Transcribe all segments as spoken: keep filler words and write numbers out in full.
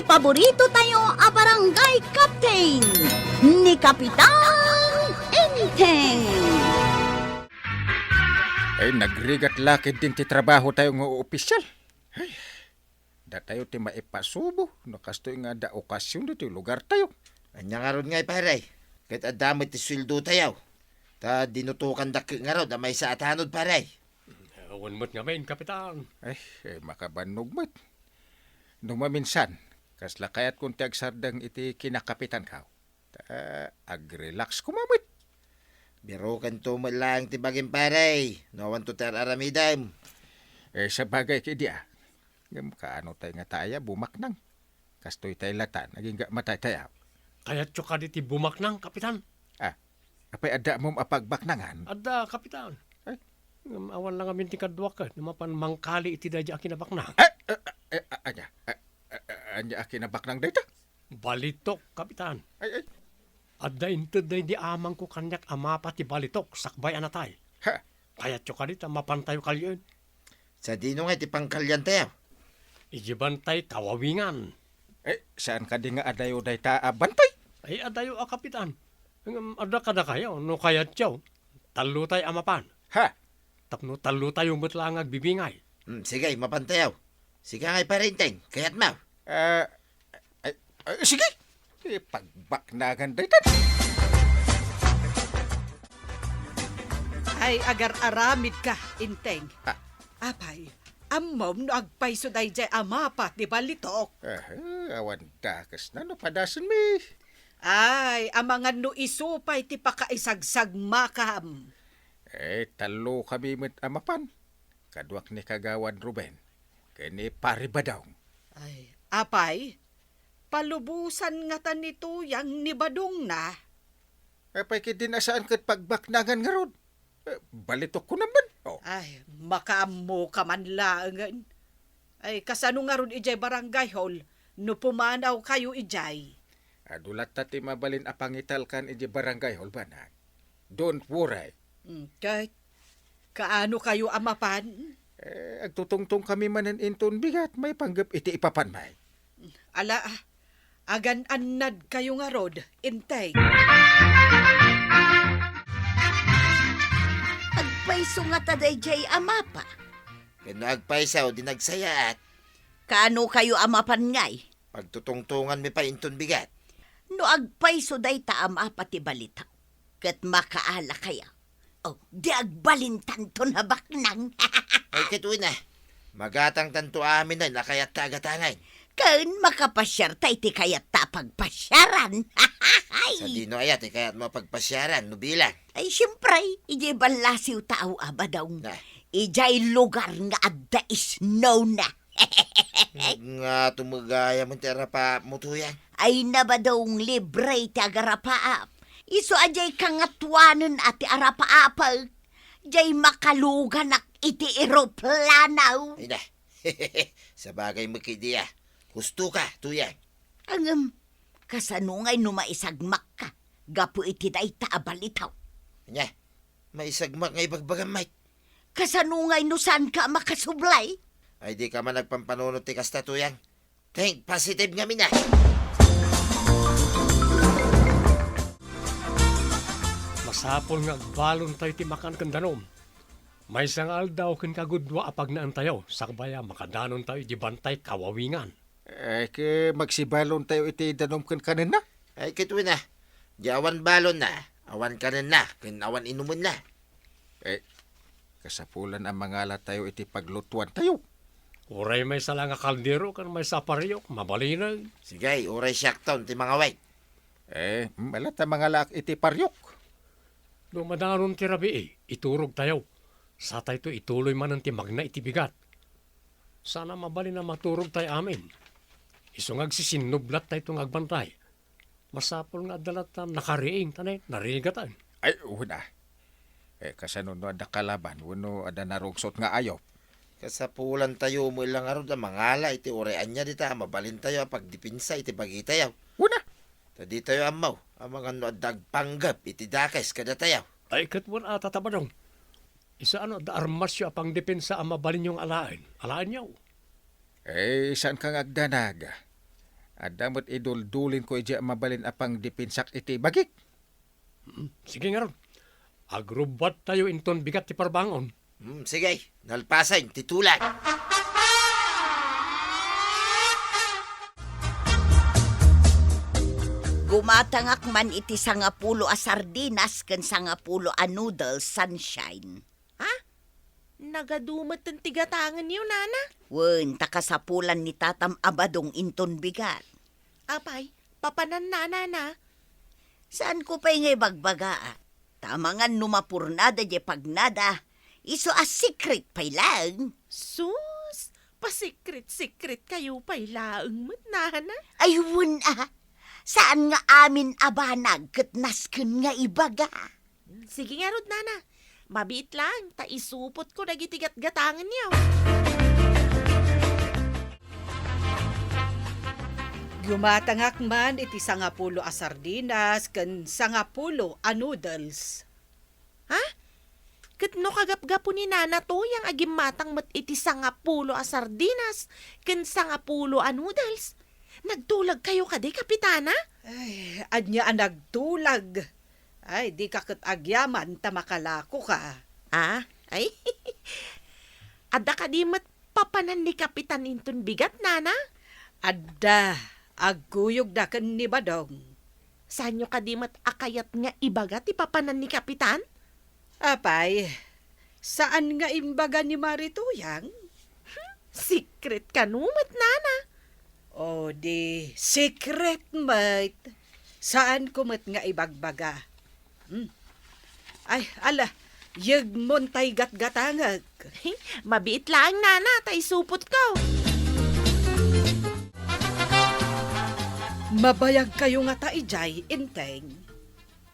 Paborito tayo a barangay captain, ni Kapitan Enteng. Ay, nagrigat lakid din ti trabaho tayo nga opisyal. Ay, datayo ti maipasubo no kastoy nga adda okasyon ditoy lugar tayo. Ania ngarud ngay, pare? Ket adda met ti sueldo tayo. Ta dinutokandak ngarud a maysa a tanod, pare. Awan met ngamin, Kapitan. Ay, eh, makabannog met. No maminsan, kasla kayatkon ti agsardeng iti kinakapitanko. Ta, ag-relax koma met. Birokanto met laeng ti bagim, pare, no awanto ti ar-aramidem. Eh, sabagay kadi, ah. Ngem kaano tay nga taya bumaknang? Kastoy tay latan, agingga matay tayo. Kayatyo kadi ti bumaknang, Kapitan? Ah, apay adda mom a pagbaknangan? Adda, Kapitan. Ay. Ngem awan la ngamin ti kaduak ket no mapan mangkali iti daydi a kinabaknang. Eh, eh, eh, eh, ania? Eh, eh, eh, ania a kinabaknang dayta? Balitok, Kapitan. Ay, ay. Adda inted daydi amangko kaniak a mapa ti balitok sakbay a natay. Ha? Kayatyo kadi ta mapantayo kalien? Sadino nga iti pangkaliantayo? Iti bantay kawawingan. Eh, saan kadi nga adayo dayta a bantay? Ay, adayo a, Kapitan. Ngem adda kadakayo, no kayatyo, tallotay a mapan. Ha? Tapno tallotayo met la nga agbibingay. Hmm, sige, mapantayo. Sige ngay, pare Enteng, kayatmo? Ah, ay, ay, sige. Ipagbaknangan daytan. Ay, agar-aramidka, Enteng. Ah. Apay, ammom no agpayso daydiay a mapa ti balitok? Ah, awan dakesna no padasenmi. Ay, amangan no isu pay ti pakaisagsagmakam. Eh, tallokami met a mapan. Kaduak ni Kagawad Ruben, ken ni Pari Badong. Ay, apay, palubosan ngata ni Tuyang ni Badongna? Apay, ket di na saan ket pagbaknangan ngarud? Eh, balitok ko naman. Oh. Ay, makaammoka man laengen. Ay, kasano ngarud idiay barangay hall no pumanawkayo idiay? Adu latta ti mabalin a pangitalkan idiay barangay hall, banag. Don't worry. Mm, ket, kaano kayo a mapan? Eh, agtutungtong kami manen inton bigat, maipanggep iti ipapan, may. Ala, agan-annad kayo ngarud, Enteng. Agpayso ngata daydiay a mapa? Ken no agpayso, di nagsayaat. Kaano kayo a mapan ngay? Pagtutungtonganmi pay inton bigat. No agpayso dayta a mapa ti balita, ket makaala kayo. Oh, di agbalintanton a baknang. Ay, ket wen a. Magatangtanto amin a kayatta a gatangen. Ken makapasiarta iti kayatta a pagpasiaran. Sadino aya ti kayatmo a pagpasiaran no bilang? Ay, siempre, idiay ballasiw ta aw-abadong. Ah. Idiay lugar nga adda snow na. Nga tumagayam ti arapaapmo, Tuyang? Ay, nabadong libre ti agarapaap. Isu a diay kangatuanen a ti arapaapek, diay makaluganak iti eroplano. Ay na. Sabagay met kadi a. Husto ka, Tuyang. Ngem, kasano ngay no maisagmakka gapu iti dayta a balitaw? Ania? Maisagmak nga ibagbagam, Mike. Kasano ngay no saanka a makasublay? Ay, dika man agpampanunot ti kasta, Tuyang. Think positive ngamin a. Masapul nga agbalontayo ti makan ken danum. Maysa nga aldaw ken kagudua a pagnaentayo, sakbay a makadanontayo iti bantay kawawingan. Ay, ket magsibalontayo iti danum ken kanenna? Ay, ket wen a. Di awan balonna, awan kanenna, ken awan inumenna. Eh, kasapulan a mangalatayo iti paglutuantayo. Uray maysa la nga kaldero ken maysa a pariok, mabalinen. Sige, uray siakton ti mangawit. Eh, mm, ala ta mangalaak iti pariok. No madanon ti rabii, iturogtayo. Satayto ituloy manen ti magna iti bigat. Saan a mabalin a maturogtayo amin. Isu nga agsisinnublattayto nga agbantay. Masapul nga adda latta nakariing ta ne, narigatan. Ay, wen a. Eh, kasano no adda kalaban, wenno adda narungsot nga ayop? Kasapulantayo met la ngarud a mangala iti uray ania dita a mabalintayo a pagdepensa iti bagitayo. Wen a. Ta ditayo ammo, amangan no adda agpanggep iti dakes kadatayo. Ay, ket wen a, Tata Badong. Isu a no adda armasyo a pangdepensa a mabalinyo nga alaen, alaenyo. Eh, saanka nga agdanag? Adda met iduldulinko idiay mabalin a pangdepensak iti bagik. Hmm, sige ngarud. Agrubbuattayo inton bigat ti parbangon. Hmm, sige, nalpasen ti tulag. Gumatangak man iti sangapulo a sardinas ken sangapulo a noodles, Sunshine. Ha? Nagadu met ti gatangenyo, nana? Wen, ta kasapulan ni tatam a badong inton bigat. Apay, papananna, nana? Saanko pay nga ibagbagaak. Ta amangan no mapurnada diay pagnada, isu a secret pay laeng. Sus, pasikret-sikretkayo pay laeng met, nana? Ay, wen a. Saan nga amin a banag ket nasken nga ibaga. Sige ngarud, nana. Mabiit laeng, ta isupotko dagiti gatgatangenyo. Gumatangak man iti sangapulo a sardinas ken sangapulo a noodles. Ha? Ket no kagapgapo ni Nana Toyang a gimmatang met iti sangapulo a sardinas ken sangapulo a noodles, nagtulagkayo kadi, Kapitana? Ay, ania a nagtulag? Ay, dika ket agyaman ta makalakoka. Ah? Ay? Adda kadi met papanan ni Kapitan inton bigat, nana? Adda, agkuyogda ken ni Badong. Saanyo kadi met a kayat nga ibaga ti papanan ni Kapitan? Apay, saan nga imbaga ni Mari Tuyang? Hmm, secret kano met, nana? O di, secret met. Saanko met nga ibagbaga. Hmm. Ay, ala, yegmon tay gatgatangek. Mabiit laeng, nana, ta isupotko. Mabayagkayo ngata idiay, Enteng?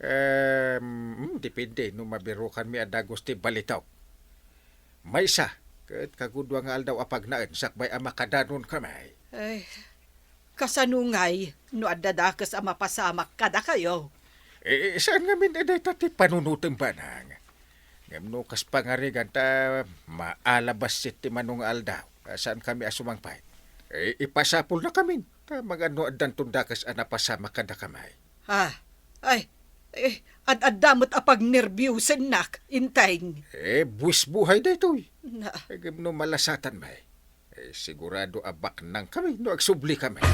Em, hmm, depende no mabirukanmi a dagus ti balitok. Maysa, ket kagudua nga aldaw a pagnaen sakbay a makadanonkami. Ay, kasano ngay no adda dakes a mapasamak kadakayo? Eh, saan ngamin a dayta ti panunotem, banang. Ngem no kas pangarigan ta maalabassit ti mano nga aldaw, saankami a sumangpet. Eh, ipasapulnakamin, ta magan no addanton dakes a napasamak kadakami. Ah, ay, eh, ad-adda met a pagnerbiosennak, Enteng. Eh, buis buhay daytoy. Na. Eh, ngem no malasatan met, eh, sigurado a baknangkami no agsublikami.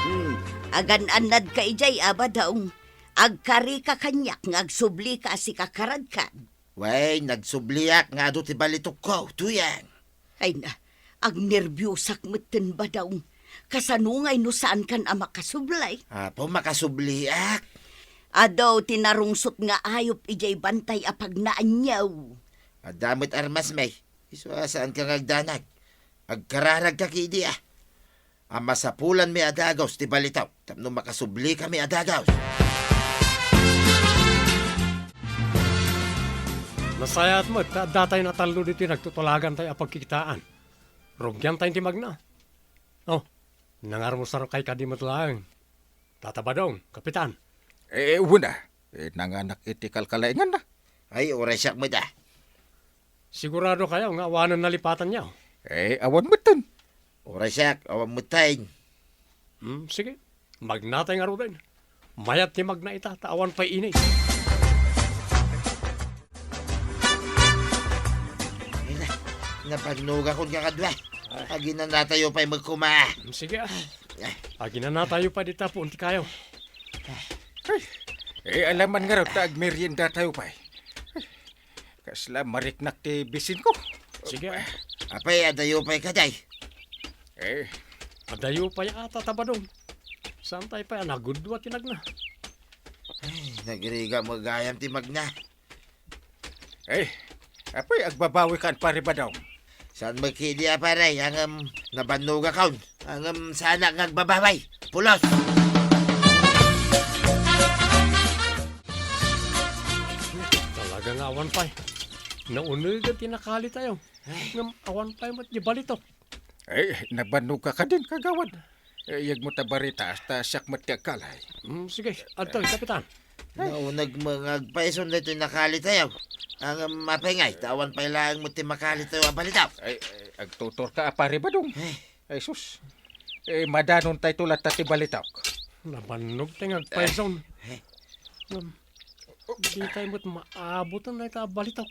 Hmm, agan-annadka idiay, a Badong. Agkarika kaniak nga agsublika a sika karadkad. Wen, nagsubliak nga adu ti balitokko, Tuyang. Ay na, agnerbiosak metten, Badong. Kasano ngay no saankan a makasubli? Apo, makasubliak. Adu ti narungsot nga ayup idiay bantay a pagnaanyo. Adda met armasmi. Isu a saanka nga agdanag. Agkararagka kidi a. A masapulanmi a dagus ti balitok tapno makasublikami a dagus. Nasayaat met ta addatay natallo ditoy nagtutulagantayo a pagkikitaan. Rugiantay ti magna. Oh, nangarmusarkay kadi met laeng. Tata Badong, Kapitan. Eh, wen a. Eh, nanganak iti kalkalainganna. Ay, uray siak met a. Siguradokayo nga awanen nalipatanyo? Eh, awan metten. Uray siak, awan metten. Hmm, sige. Magnatay ngaruden. Mayat ti magna ita, ta awan pay init. Ay na, nabannogakon nga kadua. Aginanatayo pay met koma. Hmm, sige, ah. Aginanatayo pay dita puon ti kayo. Ay, eh, alaman ngarud ta agmeriendatayo pay. Kasla mariknak ti bisinko. Sige. Apay, adayo pay kadi? Eh. Adayo pay a, Tata Badong. Saantay pay a nagudua ti nagna. Ay, nagrigat met gayam ti magna. Eh, apay, agbabawikan, Pare Badong? Saan met kadi a, pare, ngem nabannogakon. Ngem saanak nga agbabawi. Pulos! Talaga nga awan pay. Naunegan ti nakalitayo. Ngem awan pay met di balitok. Eh, nabannogka kadin, kagawad. Eh, yegmo ta baritaas ta siak met ti agkalay. Mm, sige, adtoy, Kapitan. Nauneg met nga agpayson daytoy nakalitayo. Ngem apay ngay, ta awan pay laeng met ti makalitayo a balitok. Ay, ay, Agtuturka a pare, Badong. Eh. Ay, sus. Eh, madanontayto latta ti balitok. Nabannogtay nga agpayson. Eh. Ngem, ditay met maaboten dayta a balitok.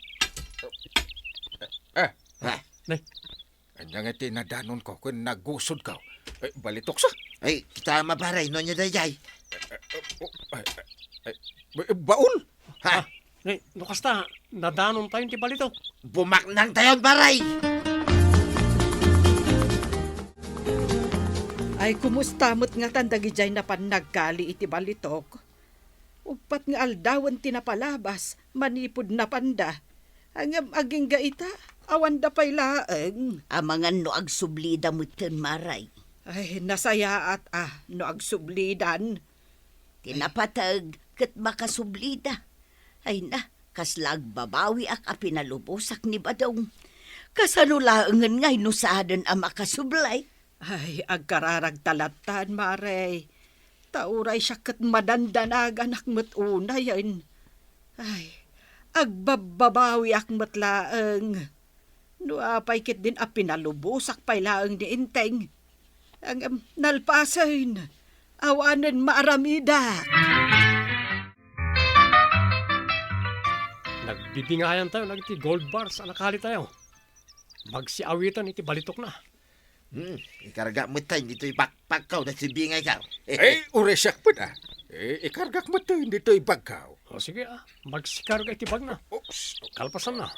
Ah. Ha? Nay. Ania nga ti nadanonko ken nagusodko? Eh, balitoksa. Ay, kita, pare, no ania daydiay? Eh, eh, oh, ay, ay, ay, ba-, baul? Ha? Ah, nay, no kasta, nadanontayon ti balitok. Bumaknangtayon, pare! Ay, kumusta met ngatan dagidiay napan nagkali iti balitok? Uppat nga aldawen ti napalabas manipud napanda. Ngem agingga ita, awanda pay laeng. Amangan no agsublida metten, Mare. Ay, nasayaat a no agsublidan. Ti napateg ket makasublida. Ay na, kasla agbabawiak a pinalubosak ni Badong. Kasano laengen ngay no saanen a makasubli? Ay, agkararagta lattan, Mare. Ta uray siak ket madandanaganak met unayen. Ay, agbabbabawiak met laeng. No apay ketdin a pinalubosak pay laeng ni Enteng. Ngem nalpasen, awanen maaramidak. Nagdidingayantayo dagiti gold bars a nakalitayo. Magsiawiten iti balitokna. Hmm, ikargak metten ditoy backpackko, nagsibingayko. Eh, uray siak met a. Eh, ikargak metten ditoy bagko. O, sige a, magsikarga iti bagna. Oops. Kalpasanna,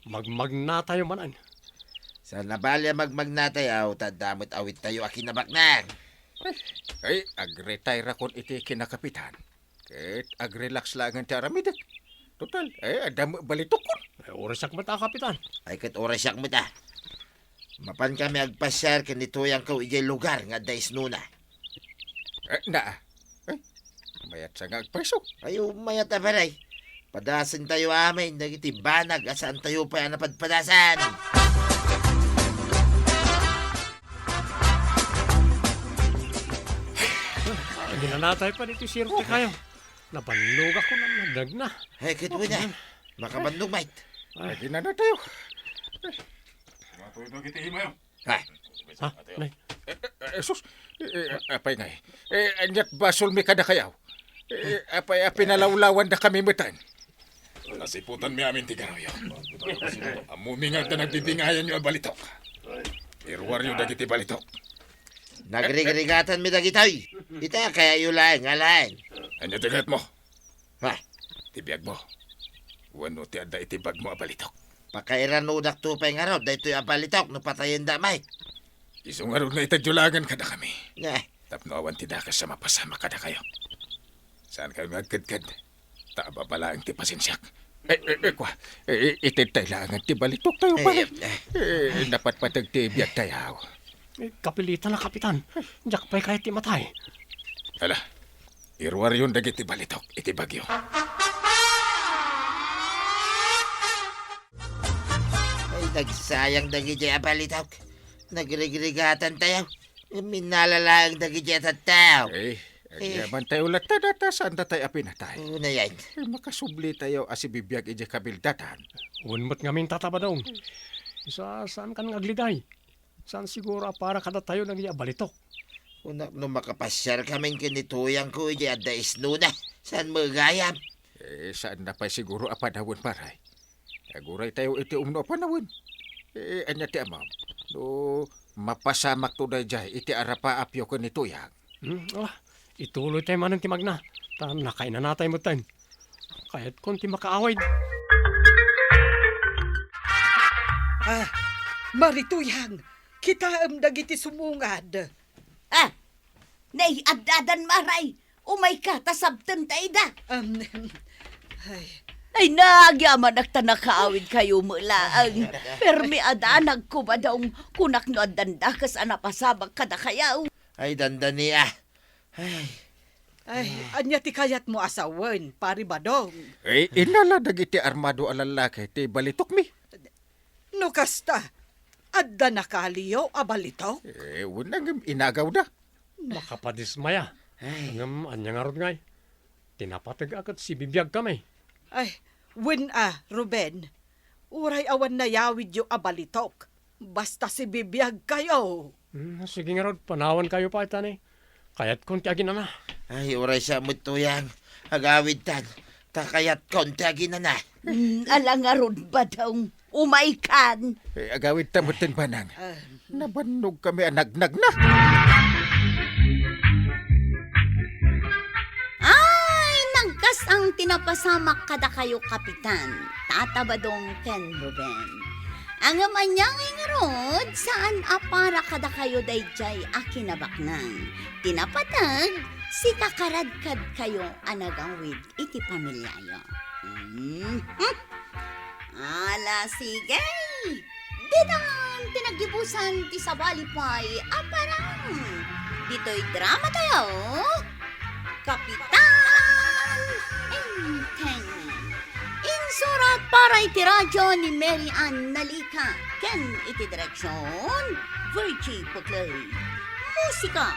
magmagnatayo manen. Saan a bali a magmagnatayo, ta adda met awittayo a kinabaknang. Ay, agretire-akon iti kinakapitan. Ket agrelax laengen ti aramidek. Total, eh, adda met balitokkon. Eh, uray siak met a, Kapitan. Ay, ket uray siak met a. Mapankami agpasiar ken ni Tuyangko idiay lugar nga adda isnona. Eh, na. Eh, mayat sa nga agpayso. Ay, o, mayat a, pare. Padasentayo amin dagiti banag a saantayo pay a napadpadasan. Ginanatay pa ditoy sirte kayo. Nabannogak ko nang nagdagna. Ay, ket wala. Makabannog, mate. Ay, ginanatayo. Matuloy dagiti imayo. Ha? Ha? Nay. Eh, eh, eh, sus. Eh, eh, apay ngay. Eh, aniat basolmi kadakayo? Eh, apay a pinalawlawandakami metten? Nasiputanmi amin ti garuyom. Ammomi nga adda nagdidingayanyo a balitok. Iruaryo dagiti balitok. Nagrigrigatanmi dagitoy. Ita, kayatyo laeng nga alaen. Ania ti kayatmo? Ha? Ti biagmo. Wenno ti adda iti bagmo a balitok? Pakairanudakto pay ngarud daytoy a balitok no patayenda, mate. Isu ngarud nga itedyo laengen kadakami. Nga. Tapno awan ti dakes a mapasamak kadakayo. Saankayo nga agkedked, ta ababa laeng ti pasensiak. Eh, eh, eh, kua, eh, itedtayo laengen ti balitoktayo, pare. Eh, eh. Eh, napatpateg ti biagtayo. Eh, kapilitan a, Kapitan. Diak pay kayat ti matay. Ala, iruaryon dagiti balitok iti bagyo. Ay, nagsayang dagiti a balitok. Nagrigrigatantayo. Minalalaeng dagiti a tattao. Eh, agyamantayo latta data, saandatay a pinatay. Unayen. Eh, makasublitayo a sibibiag idiay kabildatan. Wen met ngamin, Tata Badong. Sa-, saankan nga agliday? Saan siguro a para kadatayo dagiti a balitok? Kunak no makapasiarkamin ken ni Tuyangko idiay adda isnona, saan met gayam? Eh, saanna pay siguro a panawen, pare. Aguraytayo iti umno a panawen. Eh, ania ti ammom? No mapasamakto daydiay iti arapaapyo ken ni Tuyang. Hmm, ala, ituloytayo manen ti magna, ta nakainanatay metten. Kayatkon ti makaawid. Ah, Mari Tuyang, kitaem dagiti sumungad. Ah, nay, addadan, Mare. Umayka, ta sabtentayda. Um, ay. Ay, nagyamanak ta nakaawidkayo met laeng. Permi a danagko, Badong. Kunak no addan dakes a napasamak kadakayo. Ay, dandani, ah. Ay. Ay, ania ti kayatmo a sawen, Pari Badong? Eh, inala dagiti armado a lallaki ti balitokmi. No kasta, adda nakaliyo a balitok? Eh, wen, ngem inagawda. Makapadismaya. Ay. Ngem ania ngarud ngay? Ti napateg a ket sibibiagkami. Ay, wen a, Ruben. Uray awan nayawidyo a balitok. Basta sibibiagkayo. Hmm, sige ngarud, panawankayo pay, tani. Kayatkon ti aginana. Ay, uray siya met, Tuyang. Agawidtan, ta kayatkon ti aginana. Hmm, ala ngarud, Badong. Umaykan. Eh, agawidta met, Banang. Ah. Nabannogkami a nagnagna. Ay, nagkas-ang ti napasamak kadakayo, Kapitan, Tata Badong ken Ruben. Ngem ania ngay ngarud, saan a para kadakayo daydiay a kinabaknang. Ti napateg, sikakaradkadkayo a nagawid iti pamiliayo. Mhm. Ala, sige. Ditan ti naggibusan ti sabali pay a parang. Ditoy drama tayo, Kapitan Enteng. Insurat para iti radyo ni Mary Ann Nalica ken iti direksyon, Virgie Puclay. Musika,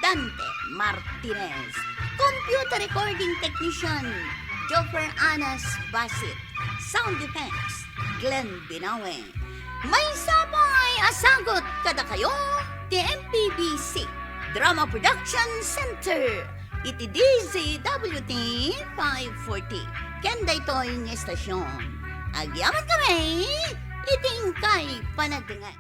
Dante Martinez. Computer recording technician, Joffer Anas Basit. Sound effects, Glenn Binawe. Maysa pay a sagut kadakayo ti M P B C Drama Production Center iti D Z W T five forty. Ken daytoy nga estasyon, agyamankami iti inkay panagdengngeg.